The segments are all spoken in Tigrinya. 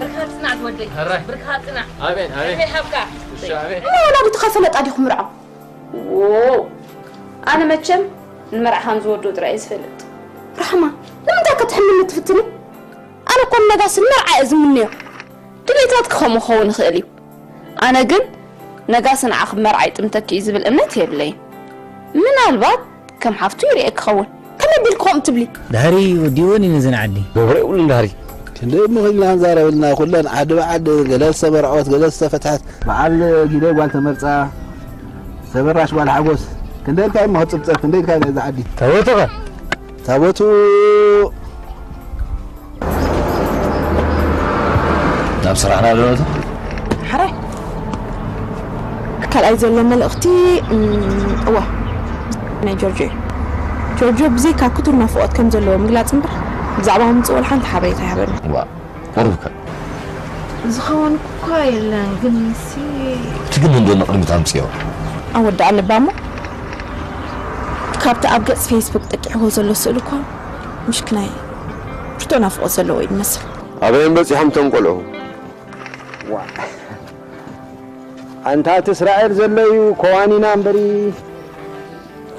ብርካ ጽናዕ ወደይ። ሕራይ። ብርካ ጽናዕ። ኣሜን፣ ኣሜን። ዕድመ ይሃብካ። እሺ፣ ኣሜን። እሞ ወላዲቱ ከፈለጣ ዲኹም ምርዖም? ዎ ኣነ መቸም ንመርዓ ከም ዝወድኡ ጥራይ እየ ዝፈልጥ። ራሕማ፣ ንምንታይ ክትሕምኒ ትፍትኒ? ኣነ እኮ ንነጋሲ ንመርዓ እየ ዝምንዮ። ድሌታትኪ ከምኡ ክኸውን ይኽእል እዩ። ኣነ ግን ነጋሲ ንዓኺ ብመርዓ ይጥምተኪ እዩ ዝብል እምነት የብለይን። ምናልባት ከም ሓፍቱ ይርእየኪ ክኸውን። ከመይ ኣቢልኪ ከምኡ ትብሊ? ድሕሪ ወዲእወን እዩ ነዘን ዓዲ። ገብረ የብሉን ድሕሪ። ክንደይ እሞ ኺድና ክንዛረብ ኢልና ኩለን ዓዲ ብዓዲ ገለ ዝተመርዐወት ገለ ዝተፈትሐት በዓል ጊደ ጓል ተመርጻ ዝተበራሽ ጓል ሓጎስ ክንደይ ኢልካ እሞ ክጽብጸብ ክንደይ ኢልካ ነዛ ዓዲ። ታቦትኸ? ታቦቱ ናብ ስራሕና ዶ ነእቶ? ሕራይ ካልኣይ ዘሎ መልእኽቲ እም፣ እዋ ናይ ጆርጆ እዩ። ጆርጆ ብዘይካ ክቱር ናፍቖት ከም ዘለዎ ምግላጽ እምበር ብዛዕባ ምምጽእ ወላ ሓንቲ ሓበሬታ ኣይሃበኒ። ዋ ቁሩብከ ዝኸውን እኳ የለን ግን ሲ እቲ ግን እንዶ ንቕድሚት ኣምፅኦ ኣወዳኣ ንባሞ ካብቲ ኣብ ገጽ ፌስቡክ ጠቂዕዎ ዘሎ ስእሊ እኳ ምሽክናይ ብርቱዕ ናፍቖት ዘለዎ እዩ ዝመስል። ኣበየን በፂሖም እቶም ቆልዑ? ኣንታ እቲ እስራኤል ዘሎ እዩ ኮዋኒና እምበሪ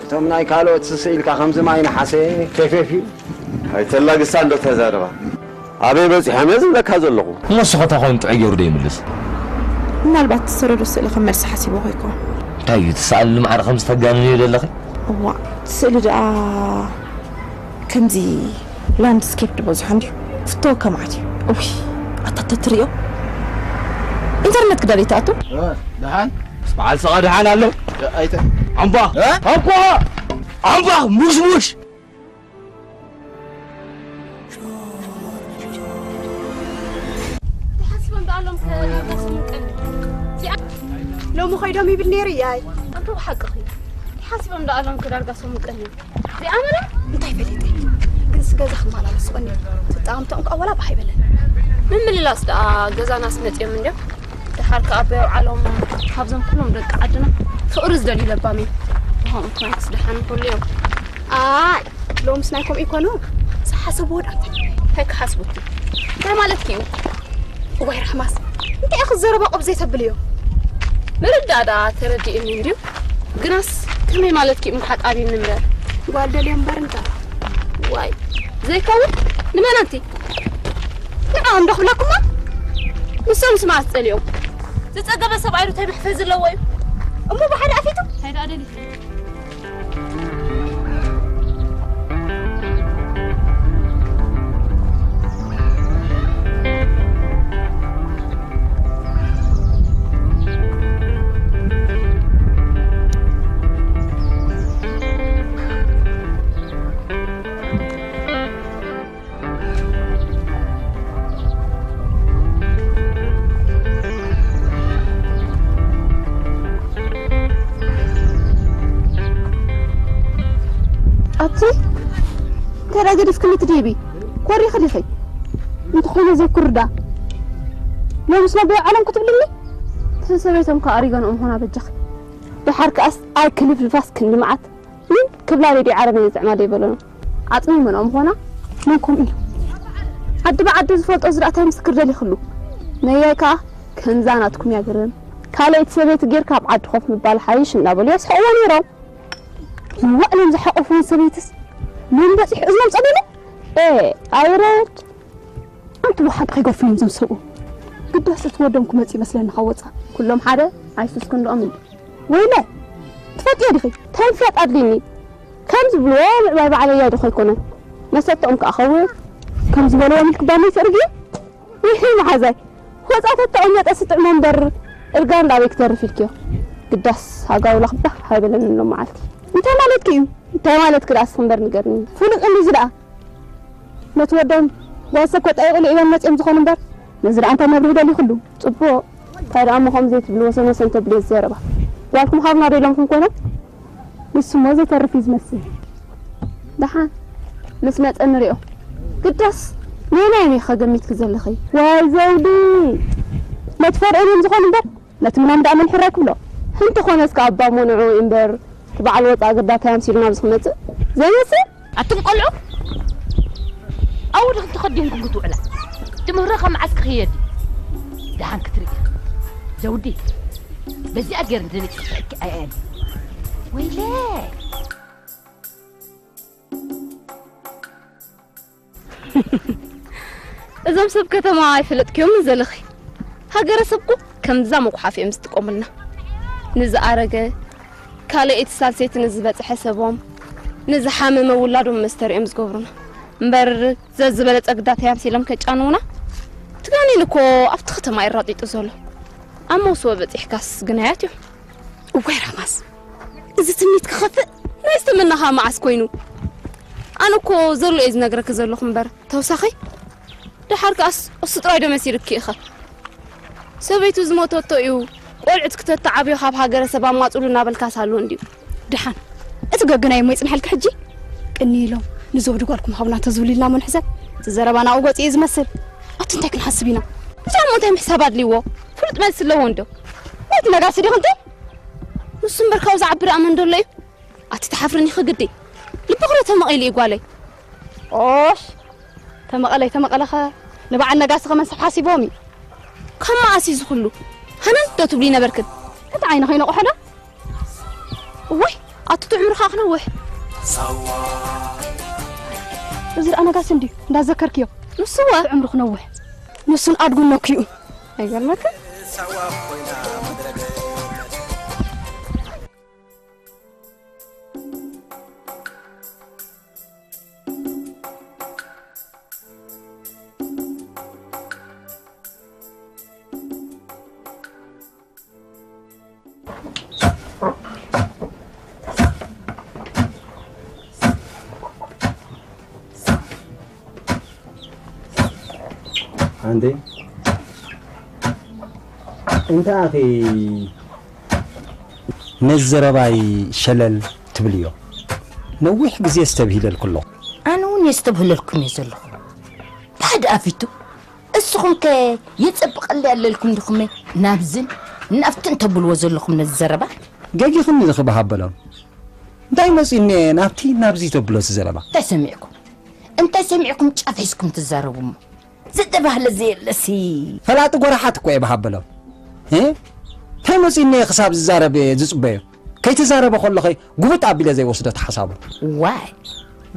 እቶም ናይ ካልኦት ስስኢልካ ከምዚ ማይ ነሓሰ ኬፌፍ እዩ። ኣይተላግሳ እንዶ ተዛረባ ኣበይ በፂሖም እየ ዝብለካ ዘለኹ። እሞ ንሱ ኸታ ኮይኑ ጥዑይ ገይሩ ዶ ይምልስ? ምናልባት ዝሰደዶ ስእሊ ከም መልሲ ሓሲቦ ኮይኮ እንታይ እዩ እቲ ሰኣሊ ንማዕረ ከምዚ ተጋንንዮ ዘለኺ? እዋ እቲ ስእሊ ደኣ ከምዚ ላንድስኬፕ ዝበዝሖ እንድዩ ፍተወካ መዓት እዩ። እውይ ኣታ ተትሪኦ ኢንተርነት ክዳል ይትኣቱ። ደሓን ምስ በዓል ስቓ ደሓን ኣሎ። ኣይተ ዓምባ ሃብኳ ዓምባ ሙሽሙሽ ሓሲቦም ደኣሎም ከዳርጋ ሰሙን ቀን እዚኣ ሎሚ ኸይዶም ይብል ነይሩ እያይ ኣንተ ሓቅኺ ሓሲቦም ደኣሎም ከዳርጋ ሰሙን ቀን እዩ እዚኣ ምረ እንታይ ፈሊጠ ግን ስገዛ ክመላለሱ ቀኒ ትጣምቶም ከኣ ወላ ባሕ ይበለን ምምልላስ ደኣ ገዛናስ መፅዮም እንድዮም ደሓር ከኣ ኣቦይ ኣውዓሎም ካብዞም ኩሎም ደቂ ዓድና ፍቕሪ ዝደልዩ ለባም እዮም ብኸምኡ ትማይክስ ደሓን ኩሉ እዮም ኣይ ሎምስ ናይ ከምኡ ይኮኑ ዝሓሰብዎ ዳ እንታይ ክሓስቡ እቲ እንታይ ማለትኪ እዩ እዋይ ራሕማስ እንታይ ኢኺ ዘረባ ቆብ ዘይተብልዮ ምርዳእ ደኣ ተረዲእኒ እንድዩ ግናስ ከመይ ማለትኪ እዩ ምሓጣቢኒ እምበር ጓል ደልዮ እምበር እንታ ዋይ ዘይከውን ንመን ኣንቲ ንዕኦም ዶ ክብለኩማ ንሶም ስማ ኣስፀሊኦም ዝፀገበ ሰብኣይ ዶ እንታይ መሕፈዚ ኣለዎ እዩ እሞ ብሓደ ኣፊቱ እንታይ ደኣ ደሊኺ ኣቲ እንታይ ደኣ ገዲፍክኒ ትድይቢ ኮሪኺ ዲኺ እንተኾነ ዘይኩርዳ ሎምስ ናብ ዓለም ክትብልኒ ተሰበይቶም ከኣ ኣሪገንኦም ኾና በጃኺ ደሓር ከኣስ ኣይ ክልፍልፋስ ክንዲ መዓት ምን ክብላ ሬድዮ ዓረብ እየ ዝጥዕማ ደይበለኖ ዓጥሚ ምንኦም ኾና መን ከምኡ እዩ ዓዲ ብዓዲ ዝፈልጦ ዝዳእታይ ምስክር ደሊኽሉ ነያይ ከኣ ከምዛ ናትኩም ያገርም ካልኣይቲ ሰበይቲ ጌርካ ኣብ ዓዲ ኮፍ ምባል ሓይሽ እናበሉ የስሕቕዎ ነይሮም ንባዕሎም ዝሓቆፍወን ሰበይትስ መን በፂሑ እዝኖም ፀሊሉ ኤ ኣይረድ ኣንቲ ብሓቂ ከይገፉ እዮም እዞም ሰብኡ ግዳስ እቲ ወዶም ክመጽእ ይመስለኒ ካብ ወጻእ ኩሎም ሓደ ኣይሱስ ክንድኦም እንዲ ወይለ ትፈጥዮ ዲኺ እንታይ ምፍላጥ ኣድልኒ ከም ዝብልዎ ምዕባይ ባዕለይ ያድኹ ኣይኮነን መሰተኦም ከኣ ኸውን ከም ዝበልዎም ኢልኪ ባመይ ትእርግዮ ይሒ መሓዛይ ወጻ ተተቐመጠ ስጥዕሞ እምበር እርጋ እንዳበይ ክተርፍ ኢልክዮ ግዳስ ሃጋውላ ክባህ ኣይበለኒ ሎም መዓልቲ እንታይ ማለትኪ እዩ እንታይ ማለትኪ ደኣ እስኺ እምበር ንገርኒ ፍሉጥ እንድዚ ደኣ ነቲ ወዶም ጓል ሰብ ከጣይቑሉ ኢሎም መፅዮም ዝኾኑ እምበር ነዚ ደኣ እንታይ መብርሂ ደሊኹሉ ፅቡቕ እንታይ ደኣ እሞ ከምኡ ዘይትብሉ ወሰን ወሰን ተብልዮ ዘረባ ጓልኩም ሃብና ዶ ኢሎምኩም ኮይኖም ንሱ እሞ ዘይተርፍ እዩ ዝመስል ደሓን ምስ መፀ ንሪኦ ግዳስ ነየናይ ኢኺ ገሚትኪ ዘለኺ ዋይ ዘውዲ ነቲ ፈርኤን እዮም ዝኾኑ እምበር ነቲ ምናም ደኣ መን ሕራይ ክብሎ እንተኾነስ ከኣ ኣባ ሞንዑ እምበር እቲ በዓል ወፃእ ግዳታይ ኣምሲሉ ናብዚ ክመፅእ ዘይመስል ኣቱም ቆልዑ ኣውድኺ ተኸዲንኩም ክትውዕላ ትምህሪ ካብ መዓስ ክኽየድ ደሓን ክትርኢ። ዘውዲ፣ በዚኣ ገይር ንደለች ክትሕኪ ኣየን። ወይለ! እዞም ሰብ ከተማ ኣይፈለጥክዮም ዘለኺ። ሃገረ ሰብኩ ከምዛ መጉሓፍ እዮም ዝጥቀሙልና። ንዝኣረገ፣ ካልኣይቲ ሳልሰይቲ ንዝበጽሐ ሰቦም፣ ንዝሓመመ ውላዶም መስተር እዮም ዝገብሩና። እምበር ዘዝበለ ጸግዳት እዮም ሲሎም ከጫንውና። ትጋኔን እኮ ኣብቲ ከተማ ይራጢጡ ዘሎ። ኣብ መውስቦ በጺሕካስ ግናያት እዩ። እዋይ ራማስ፣ እዚ ትምኒት ክኸፍእ ናይ ዝተመናኻ መዓስ ኮይኑ? ኣነ እኮ ዘሎ እየ ዝነግረኪ ዘለኹ እምበር፣ ተውሳኺ ደሓር ከኣስ እሱ ጥራይ ዶ መሲልኪ ኢኸ? ሰበይቱ ዝሞተቶ እዩ፣ ቆልዑት ክተተዓብዮ ካብ ሃገረ ሰብ ኣማጽሉ እናበልካስ ኣሎ እንድዩ። ደሓን፣ እቲ ገግናይ እሞ ይጽንሐልኪ ሕጂ? ቅኒ ኢሎም፣ ንዘውዲ ጓልኩም ሃቡና ተዝብሉ ኢልና እሞ ንሕሰብ። እቲ ዘረባ ናብኡ ገጹ እዩ ዝመስል። ኣቲ እንታይ ክንሓስብ ኢና? እዚኣ እሞ እንታይ ምሕሳብ ኣድልይዎ? ፍሉጥ መልሲ ኣለዎ እንዶ? ወይ እቲ ነጋሲ ዲኹ እንተ? ንሱ እምበር ካብኡ ዝዓቢ ደኣ መን ደሎ እዩ? ኣቲ ትሓፍርን ኢኺ ግዲ። ልብኺ ዶ ተመቒሉ እዩ ጓለይ? ኦሽ፣ ተመቐለይ ተመቐለኸ፣ ንበዓል ነጋሲ ከመን ሰብ ሓሲቦም እዩ? ካብ መኣስ እዩ ዝኹሉ? ሃነን ዶ ትብሉ ይነበርክን? እቲ ዓይንኺ ይነቕሖ ዶ? እዋይ፣ ኣቲ እቲ ዕምርኻ ክነውሕ። እዚ ደኣ ነጋሲ እንድዩ፣ እንዳዘከርክዮ። ንሱ እወ። እቲ ዕምሩ ክነውሕ። ንሱን ኣድጉን ነክዩ። ኣይገርመክን? ኣንተ እንታይ ኣኺ ነዚ ዘረባይ ሸለል ትብልዮ? ነዊሕ ግዜ ኣስተብሂለልኩ ኣለኹ። ኣነ እውን የስተብህለልኩም እየ ዘለኹ። እንታይ ደኣ ፊቱ? እስኹም ከ የጸብቐለይ ኣለልኩም ዲኹም ናብዝን ናብትን ተብልዎ ዘለኹም ነዚ ዘረባ? ገጊኽኒ ኢኺ በሃበሎም። እንታይ መጺኡኒ ናብቲ ናብዚ ተብሎ እዚ ዘረባ? እንታይ ሰሚዕኩም? እንታይ ሰሚዕኩም ጫፍ ሒዝኩም ትዛረቡ እሞ? ዝተባህለ ዘየለሲ። ፈላጢ ጎራሓት እኮ እየ በሃበሎም። እ? እንታይ መጺኡኒ ክሳብ ዝዛረብ ዝጽበዮ? ከይተዛረበ ከሎ ኸ ጉብጥ ኣቢለ ዘይወስዶ ተሓሳቡ። ዋይ፣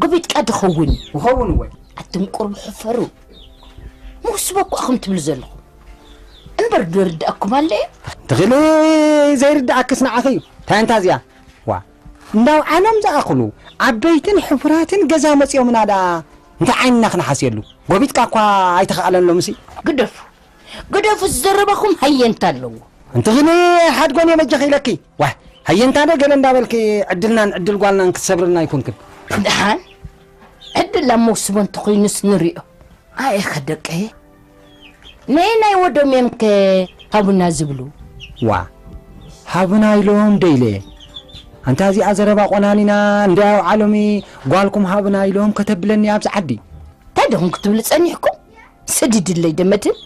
ጉቢጥካ ድኸውን። ይኸውን ወይ? ኣቱም ቁሩብ ሕፈሩ። መውስቦ እኮ ኢኹም ትብሉ ዘለኹም። እምበር ዶ ይርድኣኩም ኣሎ እዩ? ትኽሊ ዘይርድኣክስ ንዓኺ እዩ። እንታይ እንታ እዚኣ? ዋ፣ እንዳው ዓለም ዝኣኽሉ ዓበይትን ሕፉራትን ገዛ መጺኦምና ደኣ እንታይ ዓይንና ክነሓስየሉ? ጎቢጥካ እኳ ኣይተኻእለን ሎምሲ። ግደፉ። ግደፉ፣ ዝዘረባኹም ሃየንታ ኣለዎ። እንትኽኒ ሓድጎን እየ በጃኺ ኢለኪ። ዋይ፣ ሃየንታ ዶ ገለ እንዳበልኪ ዕድልናን ዕድል ጓልናን ክትሰብርልና ኣይኮንክን። ደሓን፣ ዕድል ኣብ መውስቦ እንተኾይኑስ ንሪኦ። ኣየ ኸ ደቀየ? ነየናይ ወዶም እዮም ከ ሃቡና ዝብሉ? ዋ፣ ሃቡና ኢሎም ዶ ኢለ? ኣንታ እዚኣ ዘረባ ቆናኒና፣ እንዳያው ዓሎሚ፣ ጓልኩም ሃቡና ኢሎም ከተብለኒ ኣብዚ ዓዲ። እንታይ ደኹም ክትብሉ ጸኒሕኩም? ስድድለይ ደመትን፣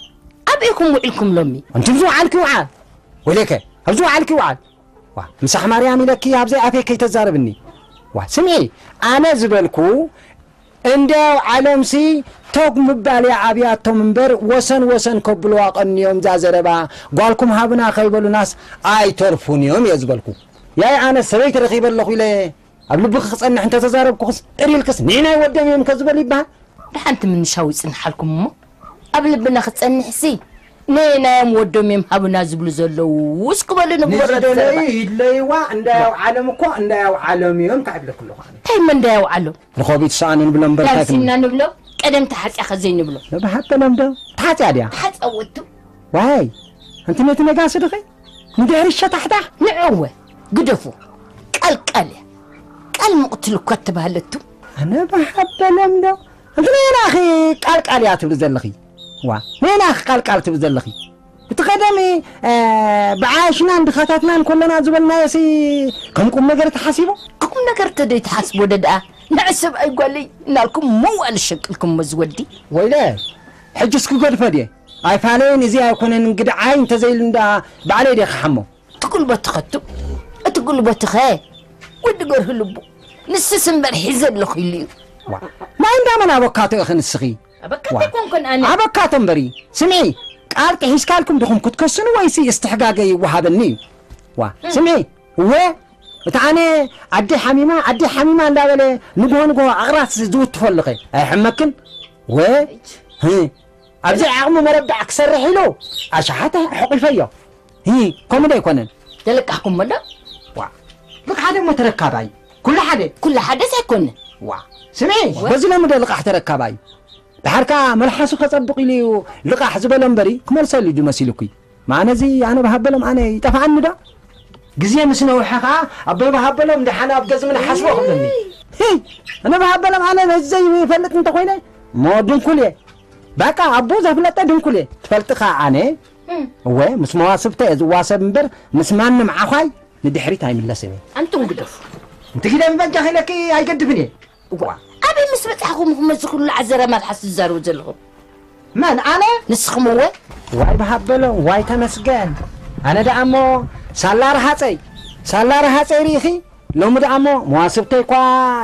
ኣበይኩም ውዒልኩም ሎሚ? ኣንቲ ኣብዚ ውዓልኪ ውዓል። ወይለከ፣ ኣብዚ ውዓልኪ ውዓል። ዋ፣ ምሳሕ ማርያም ኢለኪ ኣብዘይ ኣፌ ከይተዛረብኒ። ዋ፣ ስምዒ፣ ኣነ ዝበልኩ እንድያው ዓለምሲ ቶግ ምባል እያ ኣብያቶም እምበር ወሰን ወሰን ከብልዋ ቀንዮም እዛ ዘረባ። ጓልኩም ሃብና ከይበሉናስ ኣይተርፉን እዮም እየ ዝበልኩ። ያይ ኣነ ሰበይቲ ረኺበ ኣለኹ ኢለ ኣብ ልብኺ ክጸንሕ እንተተዛረብኩኽስ ጥር ኢልክስ ንናይ ወዶም እዮም ከዝበሉ ይበሃል። ደሓንቲ ምንሻው ይጽንሓልኩም እሞ ኣብ ልብና ክጸንሕሲ ነየናዮም ወዶም እዮም ሃብና ዝብሉ ዘለዉ እስኪ በሉ ንግበሮ ንዝደለዩ ዘረባ። ይድለይዋ እንዳያው ዓለም እኮ እንዳያው ዓለም እዮም ካብ ይብለኩ ኣለኹ ኣነ። እንታይ እሞ እንዳያው ዓለም? ርኸቡ ይትሰኣኑ ንብሎም እምበር እንታይ እንታይ ዳንሲና ክንብል? ንብሎ ቀደም ተሓጽያ ከዘይ ንብሎ። ንብሓተሎም ዶ? ተሓጽያ ድያ? ተሓጸወቱ። ዋይ፣ ኣንቲ ነቲ ነጋሲ ድኺ? ንድሕሪ ሸታሕታሕ? ንዕወ፣ ግደፉ። ቃልቃል እያ። ቃል ምቕትል እኳ እተባህለቱ። ኣነ ብሓበሎም ዶ? ኣንቲ ነየናኺ ቃልቃል እያ ትብሊ ዘለኺ? ዋ፣ ነየናኺ ቃልቃል ትብሊ ዘለኺ? እቲ ቀደም፣ እ፣ ብዓያሽናን ድኻታትናን ከለና ዝበልናዮሲ ከም ቁም ነገር ተሓሲቡ? ቁም ነገር ተደይ ተሓስቦ ዶ ደኣ? ንዕ ሰብኣይ ጓለይ እናልኩም መዋል ሸቅልኩም መዝወዲ። ወይለ፣ ሕጅስ ክገድፈ ድየ? ኣይፋለየን፣ እዚ ኣይኮነን፣ እንግድዓይ እንተዘይሉ እንዳ ባዕለይ ድየ ክሓሞ? እቲ ጉልበትኸ እቱ፣ እቲ ጉልበትኸ? ወዲ ገርሁ ልቡ፣ ንስስ እምበር ሒዘ ኣለኹ ኢሉ እዩ። ዋ፣ ናይ እንዳመን ኣበካቶ ኢኺ ንስኺ? ኣበካቶ ዋ። ኣይኮንኩን ኣነ። ኣበካቶ እምበሪ፣ ስምዒ፣ ቃል ጥሒስካልኩም ድኹም ክትከስኑ ወይሲ እስትሕጋገ ይወሃበኒ እዩ? ዋ፣ ስምዒ፣ እወ፣ እታ ኣነ ኣደ ሓሚማ፣ ኣደ ሓሚማ እንዳበለ ንግሆ ንግሆ ኣቕራት ዝውትፈሉ ኸ ኣይሕመክን? ወ፣ ህ፣ ኣብዚ ዓቕሚ መረዳዕ ክሰርሕ ኢሉ ኣሽሓት ሕቑፈዮ። ሂ፣ ከምኡ ዶ ኣይኮነን? ተለቃሕኩሞ ዶ? ዋ፣ ልቃሕ ሓደ እሞ ተረካባይ። ኩሉ ሓደ። ኩሉ ሓደስ ኣይኮነን። ዋ፣ ስምዒ፣ ወ- በዚ ሎሚ ዶ ልቃሕ ተረካባይ? ደሓር ከኣ መልሓሱ ከጸብቕ ኢሉ እዩ ልቃሕ ዝበሎ እምበሪ፣ ክመልሰሉ እዩ መሲሉኪ። ማነዚ ኣነ ብሃበሎም ኣነ ይጠፍኣኒ ዶ? ግዜ ምስ ነውሐ ከኣ ኣቦይ ብሃበሎም ደሓን ኣብ ገዝሚ ንሓስቦ ክብለኒ። ሂ፣ ኣነ ብሃበሎም ኣነ ነዚ ዘይፈልጥ እንተኾይነ፣ እሞ ድንኩል እየ። በቃ ኣቦ ዘፍለጠ ድንኩል እየ። ትፈልጢ ከኣ ኣነ፣ እም። እወ፣ ምስ መዋስብተ እየ ዝዋሰብ እምበር፣ ምስ ማንም ዓዃይ ንድሕሪት ኣይምለስን እየ። ኣንቱም ግደፉ። እንት ግደፊ በጃኺ ኢለኪ ኣይገድፍን እየ። እዋ፣ ኣበይ ምስ በጻሕኹም ኢኹም እዚ ኩሉ ዓዘራ መልሓስ ትዛረቡ ዘለኹም? መን፣ ኣነ? ንስኹም እወ። ዋይ ብሃበሎም፣ ዋይ ተመስገን። ኣነ ደኣ እሞ ሳላ ረሃጸይ፣ ሳላ ረሃጸይ ርኢኺ? ሎሚ ደኣ እሞ መዋስብተይ እኳ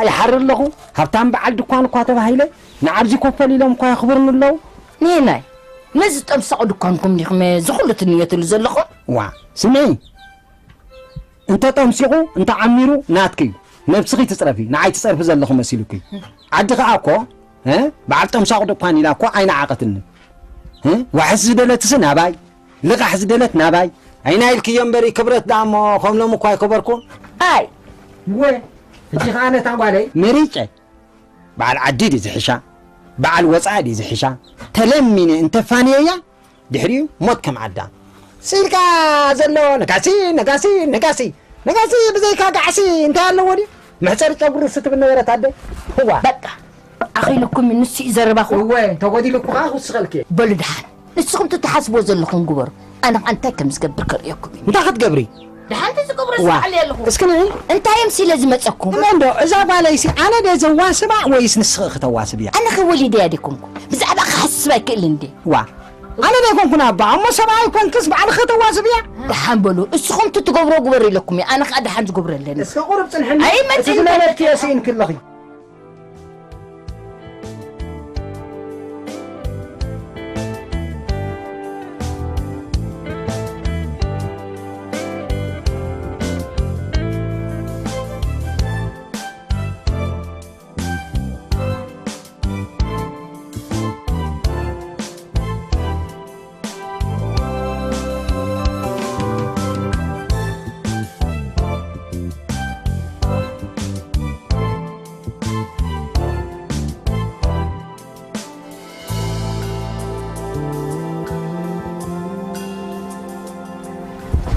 ይሓሪ ኣለኹ። ሃብታም በዓል ድኳን እኳ ተባሂለ፣ ንዓብዚ ኮፈል ኢሎም እኳ የኽብሩኒ ኣለዉ። ንየናይ? ነዚ ጠምሳቑ ድኳንኩም ዲኹም እዚ ኩሉ ትንየትሉ ዘለኹም? ዋ፣ ስምዒ፣ እንተ ጠምሲቑ፣ እንተ ዓሚሩ፣ ናትኪ እዩ። ነብስኺ ትጽረፊ፣ ንዓይ ትጸርፊ ዘለኺ መሲሉኪ። ዓዲ ኸኣ እኮ፣ እ፣ በዓል ጠምሳቑ ድኳን ኢላ እኮ ኣይነዓቐትኒ። እ፣ ዋሕስ ዝደለትሲ ናባይ፣ ልቓሕ ዝደለት ናባይ። ኣይና ኢልክዮ እምበሪ ክብረት ደኣ እሞ ከም ሎሚ እኮ ኣይከበርኩን። ኣይ። እወ፣ ሕጂ ኸኣ ነታ ጓለይ መሪጨ። በዓል ዓዲ ድዩ ዝሕሻ? በዓል ወጻኢ ድዩ ዝሕሻ? ተለሚነ እንተፋንየያ፣ ድሕሪኡ ሞት ከም ኣዳም። ስኢልካ ዘሎ ነጋሲ፣ ነጋሲ፣ ነጋሲ፣ ነጋሲ ብዘይካ ጋዕሲ እንታይ ኣለዎ ድዩ? መሕጸሪ ጨጉሪ ርስ ትብል ነበረት ኣደ። እዋ። በቃ፣ ኣኺሉኩም እዩ፣ ንሱ እዩ ዘረባኹም። እወ፣ ተጎዲሉ እኮ ኸዓ ክውስኸልኪ እየ። በሉ ደሓን፣ ንስኹም እቲ ትሓስብዎ ዘለኹም ግበሩ። ኣነ ኸዓ እንታይ ከም ዝገብር ከርእየኩም እዩ። እንታይ ክትገብሪ? ደሓን ተዝገብሮ ዋ። ዝባዕል ኣለኹ። እስኪ ንዒ። እንታይ እዮም ሲለ ዝመጸኩም? እመን ዶ፣ እዛ ጓለይሲ ኣነ ዶ ዘዋስባ ወይስ ንስኺ ክተዋስብያ? ኣነ ከ ወሊደያ ደይኮንኩ? ብዛዕባ ክሓስብ ኣይክእልን ድየ? ዋ። ኣነ ደይኮንኩን ኣባ፣ እሞ ሰብኣይ ኮንክስ ባዕልኺ ተዋስብያ? ደሓን በሉ፣ እስኹም እቲ ትገብሮ ግበሩ ኢለኩም እየ። ኣነ ኸኣ ደሓን ዝገብሮ ኣለኒ። እስከ ቁሩብ ጽንሕኒ። ኣይመጽእን እቲ ዝነበርክዮ ስኢንኪ ኣለኺ።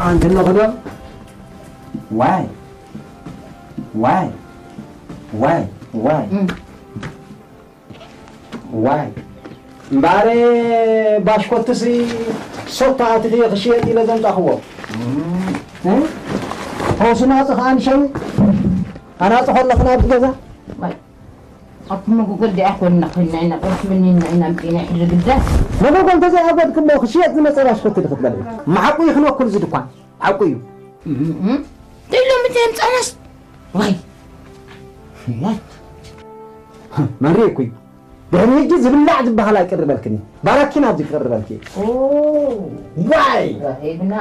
ኣንቲ ኣለኹ ዶ? ዋይ፣ ዋይ፣ ዋይ፣ ዋይ። እም። ዋይ። እምበኣር ባሽኮትሲ ሶታ ኣትኺ ክሽየጥ ኢለ ዘምጻኽዎ። እ? ፈውሲ ናጽ ኸኣ ንሸዊ ኣናጽ ከለኹ ናብቲ ገዛ። ዋይ። ኣብቲ መጎጎል ዲኣ ኮንና ኮይንና ኢና፣ ቁርሲ በኒንና ኢና ኣምጺእና፣ ሕጂ ግዳ። መጎጎል እንተዘይኣጎድክሞ ክሽየጥ ዝመጸ ባሽኮት ድዩ ክትበልዒ? መሓቁ ይኽነኩ እዚ ድኳን። ሓቁ እዩ። እም፣ እም። ዘይሎሚ ተየምጻናስ። ዋይ። ዋይ። መን ርኢኩ እዩ? ድሕሪ ሕጂ ዝብላዕ ዝበሃል ኣይቅርበልክን እዩ። ባራኪ ናብዚ ክቅርበልኪ እዩ። ኦ። ዋይ። ረኺብና።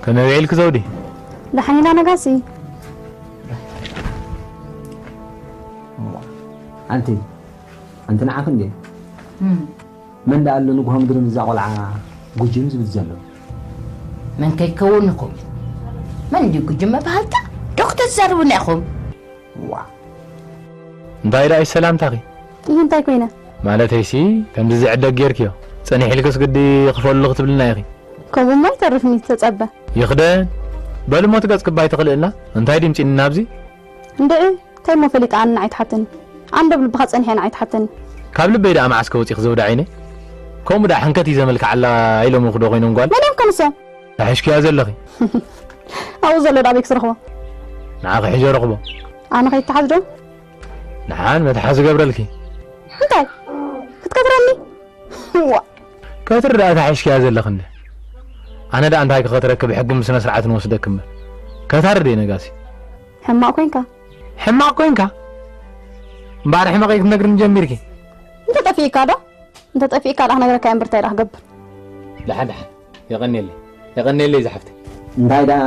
ከመይ ውዒልኪ ዘውዲ? ደሓን ኢና ነጋሲ። ኣንቲ፣ ኣንቲ ንዓኺ እንዴ? እም። መን ደኣ ኣሎ ንግሆ ምድሪ ንዛ ቆልዓ ጉጅም ዝብል ዘሎ? መን ከይከውን ኢኹም? መን ድዩ ጉጅም መባህልታ? ዶ ክተዛርቡና ኢኹም? ዋ። እንታይ ደኣ እዩ ሰላምታኺ? ይህ እንታይ ኮይነ? ማለተይሲ፣ ከምዚ ዝዕደግ ጌርክዮ። ጸኒሕ ኢልክስ ግዲ ክፈሉ ክትብልና ኢኺ። ከምኡማ ይተርፍኒ፣ ተጸበ። ይኽደን። በሊ እሞ ትገጽ ክባይ ትኽልእልና። እንታይ ድምጺኒ ናብዚ? እንድዒ፣ እንታይ እሞ ፈሊጣ ኣነ ንዓይ ትሓተኒ? ኣንዶ ብልብኻ ጸኒሐ ንዓይ ትሓተኒ? ካብ ልበይ ደኣ መዓስከ ወጺኺ ዘውዲ ዓይነይ? ከምኡ ደኣ ሕንከት እዩ ዘመልክዓላ ኢሎምኺ ዶ ኮይኖም ጓል? መን እዮም ከ ንሶም? ተሒዝክያ ዘለኺ። ኣብኡ ዘሎ ደኣ ኣበይ ክስ ረኽቦ? ንዓኺ ሒዘ ረኽቦ። ኣነ ከይተሓዝ ዶ? ንሓን መትሓዚ ገብረልኪ። እንታይ ክትከትረኒ? ዋ ከትሪ ደኣ ተሓሽክያ ዘለኽኒ። ኣነ ደኣ እንታይ ክኸትረኪ፣ ብሕጊ ብስነ ስርዓት ንወስደኪ እምበር። ከታሪ ደይ ነጋሲ። ሕማቕ ኮንካ። ሕማቕ ኮንካ? እምበኣር ሕመቐይ ክትነግርኒ ጀሚርኪ። እንተ ጠፊእካ ዶ? እንተ ጠፊእካ ደኣ ክነግረካ እየ እምበር እንታይ ደኣ ክገብር? ደሓን ደሓን። የቐንየለይ። የቐንየለይ ዝሓፍተይ። እንታይ ደኣ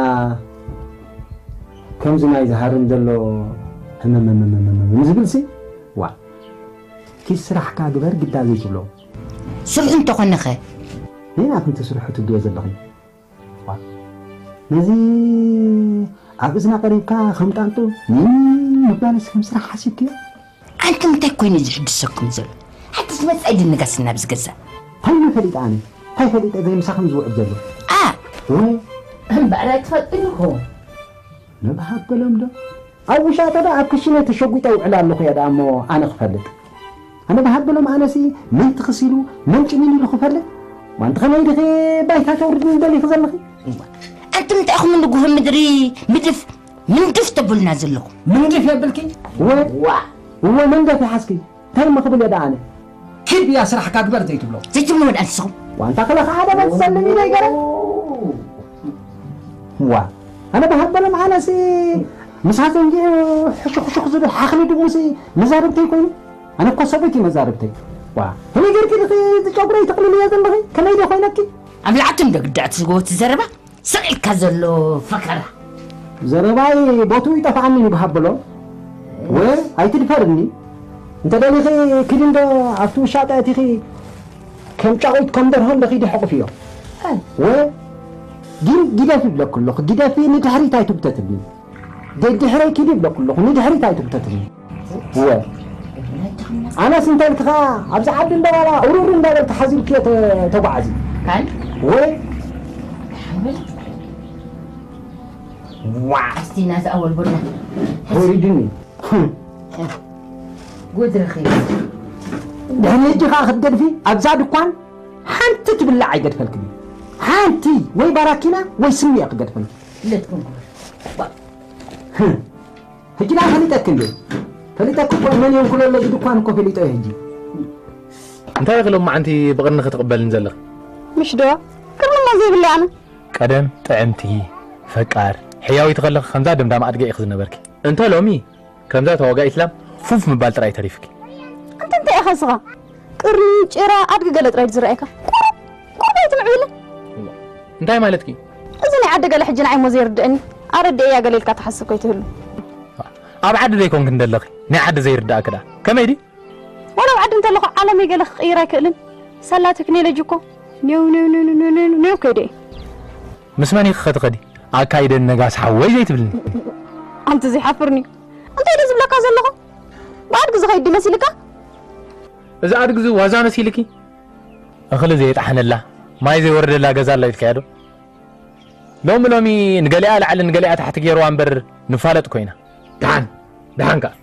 ከምዚ ናይ ዝሃርም ዘሎ ህምምምምምም ዝብልሲ ዋ ኪድ ስራሕካ ግበር ግዳ ዘይትብሎ ስርሑ እንተኾነኸ ነይ ናትንቲ ስርሑ ትብልዮ ዘለኹም ዋ ነዚ ኣብ እዝና ቀሪብካ ከም ጣንጡ ምባልስ ከም ስራሕ ሓሲብክዮ ኣንቱም እንታይ ኮይኑ ዝሕድሰኩም ዘሎ ሓድስ መጻኢ ድንጋስና ብዝገዛ እንታይ ፈሊጠ ኣነ እንታይ ፈሊጠ ዘይምሳኹም ዝውዕል ዘሎ ኣ ወይ እምበኣር ኣይትፈልጥን ይኸውን ንብሃበሎም ዶ ኣብ ውሻጠ ዶ ኣብ ክሽነ ተሸጒጠ ውዕል ኣለኹ እየ ደኣ እሞ ኣነ ክፈልጥ ኣነ ብሃበሎም ኣነሲ መን ትኽስ ኢሉ መን ጭሚን ኢሉ ክፈልጥ ዋንቲ ከመይ ድኺ ባይታ ተውርድኒ ደሊኺ ዘለኺ ኣንቱም እንታይ ኢኹም ንጉሆ ምድሪ ምድፍ ምንድፍ ተብሉና ዘለኹም ምንድፍ የብልኪ እወ ዋ እወ መንደፍ ይሓዝኪ እንታይ እሞ ክብል እየ ደኣ ኣነ ኪድ እያ ስራሕካ ግበር ዘይትብሎ ዘይትብሉ ወድ ኣንስኹም ዋንታ ክለ ከዓ ደመት ትሰልም ኢለ ይገረ ዋ ኣነ ብሃበሎም ኣነሲ ምሳቶም ዲኡ ሕሹኽሹኽ ዝብል ሓኽሊ ድሙሲ መዛርብተይ ኮይኑ ኣነ እኮ ሰበይቲ መዛርብተይ ዋ ከመይ ጌርኪ ድኺ ጨጉረይ ትቕልልዮ ዘለኺ ከመይ ዶ ኮይነኪ ኣብላዕቱም ዶ ግዳእቲ ዝጎት ዘረባ ስቕ ኢልካ ዘሎ ፈኸራ ዘረባይ ቦትኡ ይጠፍኣኒ ንብሃበሎ ወ ኣይትድፈርኒ እንተ ደሊኺ ክዲ እንዶ ኣብቲ ውሻጠ እቲኺ ከም ጫቑት ከም ደርሆ እንዶ ኺዲ ሕቑፍዮ ወ ግን ግደፊ ይብለኩ ኣለኹ ግደፊ ንድሕሪት ኣይትጉተትኒ ደድሕረይ ኪዲ ይብለኩ ኣለኹ ንድሕሪት ኣይትጉተትኒ ወ ኣነስ እንታይ ኢልኪ ኸዓ ኣብዚ ዓዲ እንዳባላ ኡሩሩ እንዳበልኪ ሓዚልክዮ ተጓዓዚ ወይ ዋ እስቲ ናዚ ኣወል ቡና ወሪድኒ ጉድ ረኺብ ድሕሪ ሕጂ ከዓ ክትገድፊ ኣብዛ ድኳን ሓንቲ ትብላዕ ኣይገድፈልክን ሓንቲ ወይ ባራኪና ወይ ስሚያ ክገድፈልኪ ለትኩም ሕጂ ደኣ ፈሊጠኪ እንዴ ፈሊጠኪ እኮ መን የንኩለሎ ዝድኳን እኮ ፈሊጠ እዩ ሕጂ እንታይ ኢኺ ሎማዓንቲ ብቕርኒ ክትቕበልኒ ዘለኺ? ምሽ ዶ ቅርንና ዘይብለይ ኣነ ቀደም ጥዕምቲ፣ ፈቃር፣ ሕያዊት ከለኺ ከምዛ ደምዳም ኣድገ ኢኺ ዝነበርኪ። እንተ ሎሚ ከምዛ ተዋጋኢት ላም ፉፍ ምባል ጥራይ ተሪፍኪ። ኣንተ እንታይ ኢኻ ስኻ ቅርኒ ጭራ ኣድጊ ገለ ጥራይ ዝረኣየካ ቁሩብ ቁሩብ ኣይትምዕብለ እንታይ ማለትኪ? እዚ ናይ ዓዲ ገለ ሕጂ ንዓይ ሞ ዘይርድእኒ ኣረድእያ ገለ ኢልካ ትሓስብ ከይትህሉ ኣብ ዓዲ ዘይኮንክ እንደለኺ ናይ ዓዲ ዘይርዳእክ ዳ ከመይ ዲ? ዋላ ኣብ ዓዲ እንተለኹ ዓለመይ ገለ ክቕይር ኣይክእልን ሳላ ቴክኖሎጂ እኮ ኔው ኔው ኔው ኔው ኔው ኔው ከይደ እዩ ምስ መን ኢኺ ኸትኸዲ? ኣካይደን ነጋስ ሓወይ ዘይትብልኒ ኣንቲ ዘይሓፍርኒ እንታይ ዶ ዝብለካ ዘለኹ ብኣድጊ ዝኸይድ ድዩ መሲልካ እዚ ኣድጊ እዚ ዋዛ መሲልኪ እኽሊ ዘየጣሕነላ ማይ ዘይወረደላ ገዛ ኣላ ኢልካያ ዶ ሎሚ ሎሚ ንገሊኣ ላዕሊ ንገሊኣ ታሕቲ ገይርዋ እምበር ንፋለጥ ኮይና ደሓን ደሓን ከኣ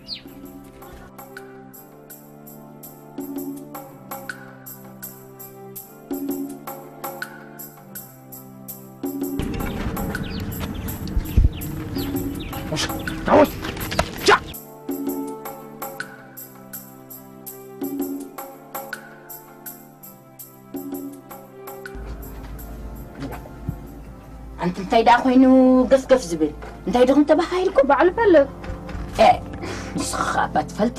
ኣንቲ እንታይ ደኣ ኮይኑ ገፍገፍ ዝብል እንታይ ድኹም ተባሃሂልኩም ባዕሉ ፈልጥ ንስኻ እባ ትፈልጢ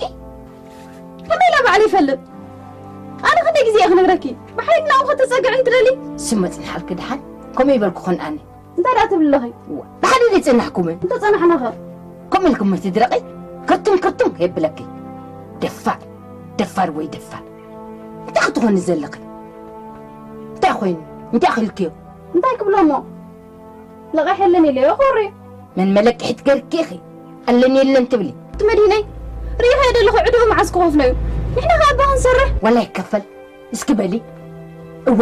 ከመይ ኢላ ባዕሉ ይፈልጥ ኣነ ክንደይ ግዜ እየ ክነግረኪ ብሓይሊ ናብኡ ከተፀግዒ ትደሊ ስም መፅንሓልኪ ድሓን ከምኡ ይበልኩ ኾን ኣነ እንታይ ደኣ ትብሊ ኣለኺ ብሓደ ዘይፀናሕኩምን እንተፀናሕናኸ ከምኡ ኢልኩም ትድረቂ ክርቱም ክርቱም ከየብለኪ ደፋር ደፋር ወይ ደፋር እንታይ ክትኾኒ ዘለኺ እንታይ ኮይኑ እንታይ ኣኺልክዮ እንታይ ክብሎ እሞ ለቓሕ የለን ኢለዮ ኮሪ መን መለቅሒት ገርኪ ኢኺ ኣለኒ የለን ትብሊ እቲ መድሂነይ ርኢኻዮ ደለኹ ዕድኡ መዓዝ ክኸፍሎ እዩ ንሕና ከኣ ኣባ ክንሰርሕ ዋላ ይከፈል እስኪ በሊ እወ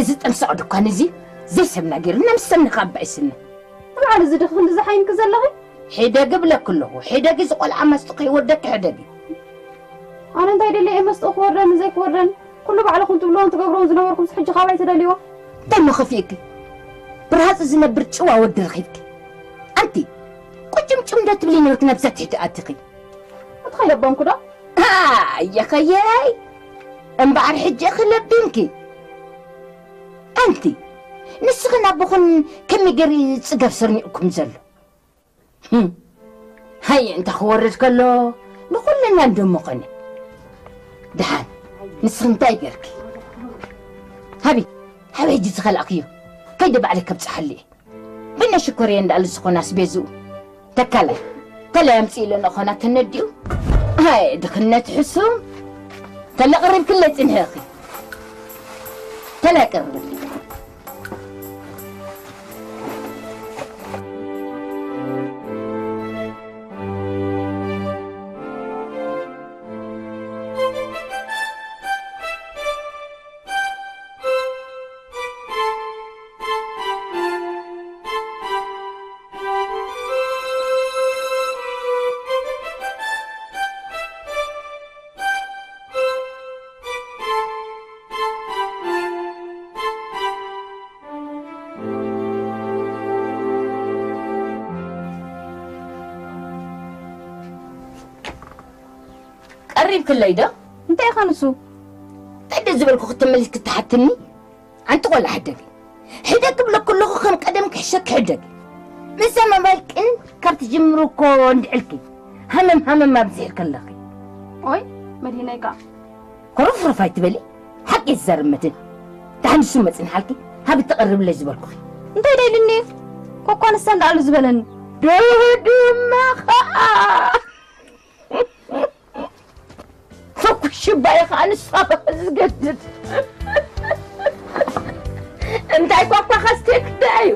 እዚ ጠምሳቕ ድኳን እዚ ዘይሰብና ገይሩና ምስ ሰብና ከኣ ኣባ ይስነ ንባዕሉ እዚ ድኺ ክንዲ ዝሓይንኪ ዘለኺ ሕደጊ እብለኪ ኣለኹ ሕደጊ እዚ ቆልዓ መስጡ ከይወርደኪ ሕደጊ ኣነ እንታይ ደልየ እየ መስጥኡ ክወርደኒ ዘይክወርደኒ ኩሉ ባዕልኹም ትብልዎን ትገብርዎን ዝነበርኩምስ ሕጂ ካባይ ትደልይዎ እንታይ እሞ ከፊእኪ ብርሃፁ ዝነብር ጭዋ ወዲ ረኺብኪ ኣንቲ ቁጭምጭም ዶ ትብሊ ነበርኪ ናብዛ ትሕቲ ኣቲኺ እቲ ከለበምኩ ዶ? ኣየኸየይ እምበኣር ሕጂ እኺ ለቢምኪ። ኣንቲ ንስኽን ኣቦኽን ከመይ ገይሩ ጽገብ ስርኒቕኩም ዘሎ? ህም። ሃየ እንተ ክወርድ ከሎ ንኹልና እንዶ ምኾነ። ደሓን ንስኺ እንታይ ገርኪ? ሃቢ፣ ሃቢ ሕጂ ዝኸላእክዮ ከይደ ባዕለይ ከብጽሓሉ እየ። ብነ ሽኮር እየ እንዳኣሉ ዝኾነ ኣስቤዝኡ። ተካላይ፣ ተላይ ኣምጽእ ኢለ ንኾና ተነዲኡ። ኣይ ድኽነት ሕሱም። ተለ ቀሪብክለይ ጽንሕኺ። ተለ ቀርብ። ቀሪብክለይ ዶ? እንታይ ኢኻ ንሱ? እንታይ ዶ ዝበልኩ ክትመልስ ክትሓትኒ? ኣንቲ ቆልዓ ሕደጊ። ሕደግ ክብለኩ ኣለኹ ከም ቀደም ክሕሸኪ ሕደጊ። ምስ ኣማባል ቅን ካብ ትጅምሩ እኮ እንድዕልኪ ሃመም ሃመም ኣብዚሕልኪ ኣለኺ። ኦይ መድሂነይ ከኣ። ኮረፍረፍ ኣይትበሊ። ሓቂ ይዛረብ መድን። ደሓን ንሱ መጽንሓልኪ ሃብ እተቐርብለይ ዝበልኩኺ። እንታይ ደይልኒ? ኮኳ ንሳ እንዳኣሉ ዝበለኒ። ደው ድማ ኸኣ። ፈኩሽ ባይ ኸኣ ንስኻ ዝገድድ። እንታይ ኳኳ ኸስቴክ ደዩ?